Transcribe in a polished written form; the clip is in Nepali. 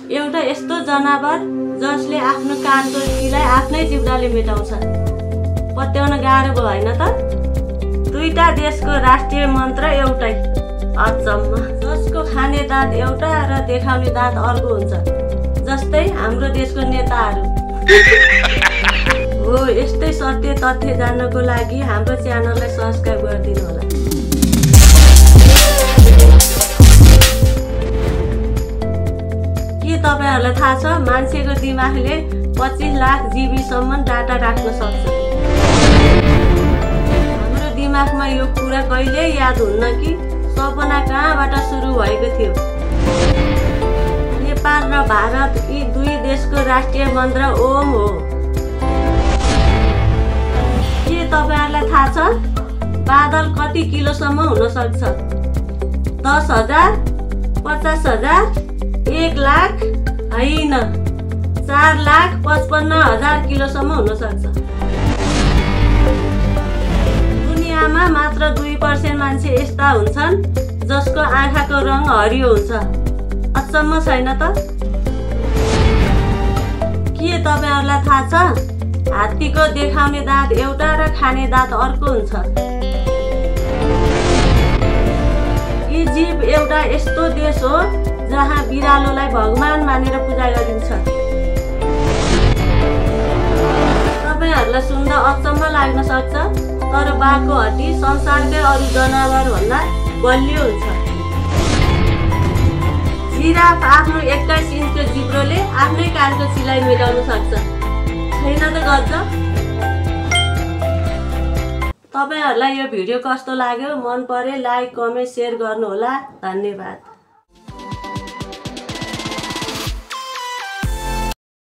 एउटा यस्तो जनावर जसले आफ्नो कानको किलाई आफ्नै जिब्राले मेटाउँछ। पत्याउन गाह्रो भयो हैन त? दुईटा देशको राष्ट्रिय मन्त्र एउटै। अचम्म। जसको खाने दाँत एउटा र देखाउने दाँत अर्को हुन्छ, जस्तै हाम्रो देशको नेताहरू। हो, यस्तै सत्य तथ्य जान्नको लागि हाम्रो च्यानललाई सब्स्क्राइब गरिदिनु होला। के तपाईहरुलाई थाहा छ मान्छेको दिमागले 25 लाख जीबीसम्म डाटा राख्न सक्छ? हाम्रो दिमागमा यो कुरा कहिले याद हुन्न कि सपना कहाँबाट सुरु भएको थियो। नेपाल र भारत यी दुई देशको राष्ट्रिय मन्त्र ओम हो। के तपाईहरुलाई थाहा छ बादल कति किलोसम्म हुन सक्छ? 10,000, 50,000, 1 लाख होइन, 4,55,000 किलोसम्म हुन सक्छ। दुनियाँमा मात्र 2% मान्छे यस्ता हुन्छन् जसको आँखाको रङ हरियो हुन्छ। अचम्म छैन त? के तपाईहरुलाई थाहा छ हात्तीको देखाउने दाँत एउटा र खाने दाँत अर्को हुन्छ? इजिप्ट एउटा यस्तो देश हो जहाँ बिरालोलाई भगवान मानेर पूजा गरिन्छ। तपाईहरुलाई सुन्दा अचम्म लाग्न सक्छ, तर बाघको हड्डी संसारकै अरू जनावर भन्दा बलियो हुन्छ। जिराफ आफ्नो 21 इन्चको जिब्रोले आफ्नै कानको सिलाइ मेटाउन सक्छ। छैन त गजब? तपाईहरुलाई यो भिडियो कस्तो लाग्यो? मन परे लाइक, कमेन्ट, शेयर गर्नु होला। धन्यवाद।